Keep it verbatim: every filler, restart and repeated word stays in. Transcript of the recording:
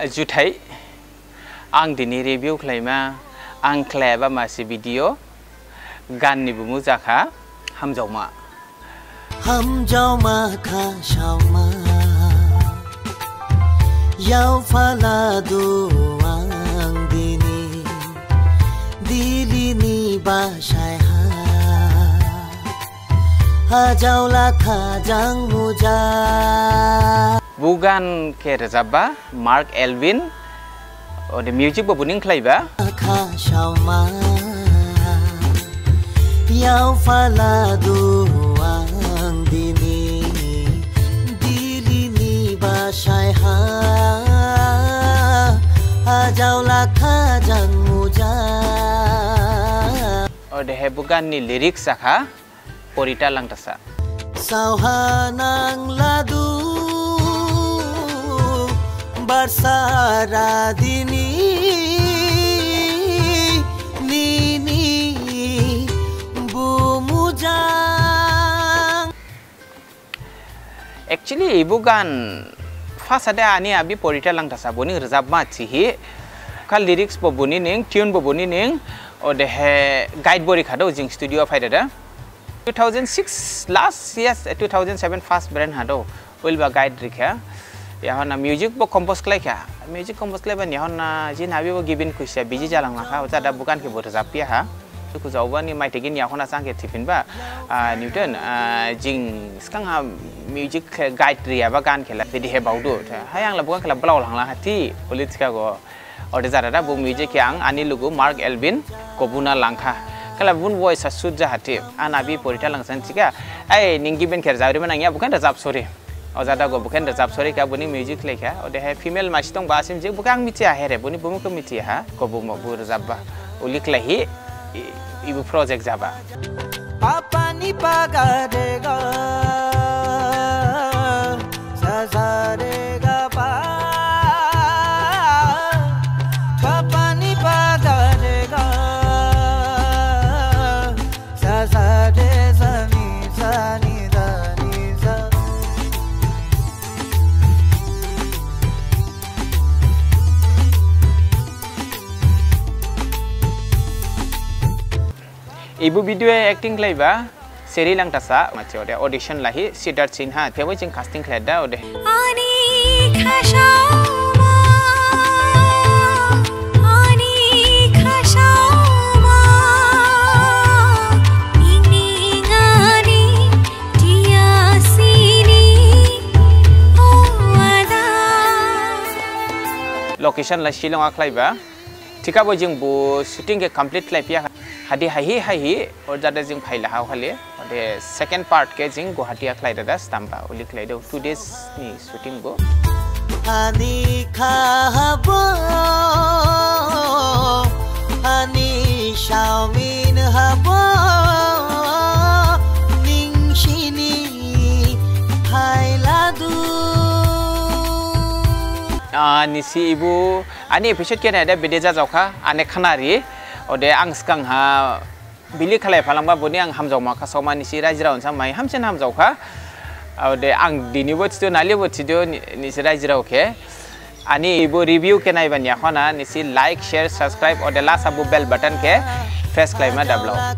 Juthai, ang dini review khlaima, ang khlaiba masi video, gan ni bumu jakha, Hamjaoma. Hamjaoma khasaoma, yaophaladu ang dini, Dili ni basaiha. Hajaolakha jang muja. Bo gan khe rajabba Mark Elvin, ode music bo boning khlaiba. Khasaoma, yaophaladu ang dini, Dili ni basaiha, hajaolakha jang muja. Odehe bo gan ni lyrics jakha, Porita Langthasa. Saoha nangladu barsara dini, nini bumu jang. Actually, ebo gan first ade ani abi Porita Langthasa boni rajabma thihi. Kha lyrics bo boni ning, tune bo boni ning, odehe guide bo rikhado jing studio phaidada. Two thousand six last, yes, two thousand seven first brand hado. Ulba guide rikha. Yahona music bo compose khlaikha. Music compose khlaiba ni yahona jini abi bo gibin khuisa busy jalanglakha. Ojada bo gan khe bo rajabphiya ha. Dukhu jaobani maithai gini yahona sang khe thiphinba. Ah, Newton, ah, jing sgang ha music khe guide riyaba gan khela bedehe baodu. Hai angla bo gan khela blaolangla ha thi. Uli thikha go. Ode jadada bo music khe ang ani lugu Mark Elvin khobuna langkha. Kala boni voice a suit jaha thi. Ani abi Porita Langthasa thikha. Ai, ning gibin khe rajab rima nangya, bo khe rajab sori. Ojada go bo khe rajab sori kha, boni music khlaikha. Odehe female masi dongba, asim jik bo khe ang mithiya here, boni bumu khe mithiya ha. Khobumo bo rajabba. Uli khlaihi, i-, ebo project jaba. Papa ni pa ga re ga, sa sa re ga pa. Papa ni pa ga re ga, sa sa re sa ni sa ni da ni sa. Ebo video acting khlaiba Seri Langthasa, machi ode audition lahi Siddharth Sinha, thebo jing casting khlaida ode. Ani khasaoma, ani khasaoma, ning ning ani tiya sini, o ada. Location la Shillong a khlaiba. Thikhabo jing bo shooting khe complete khlaiphiya. Hadi haihi haihi, ojada jing phaila hao khali. Ode second part khe jing Guwahati a khlaidada stamba. Uli khlaidu two days ni shooting bo. Ani khabo, ani saomin habo, ning sini phailadu. Ah, nisi ebo Ani episode khe naida bede jajaokha, ane khnari, ode ang sgang ha bili khlai phalangba boni ang hamjaoma khasaoma nisi rajirao nisa mai hamsin hamjaokha. Ode ang dini bo thidu, nali bo thidu, ni-, nisi rajirao khe. Ani ebo review khe naiba ni yakhona, nisi like, share, subscribe, ode lasa bo bell button khe press khlaima dablao.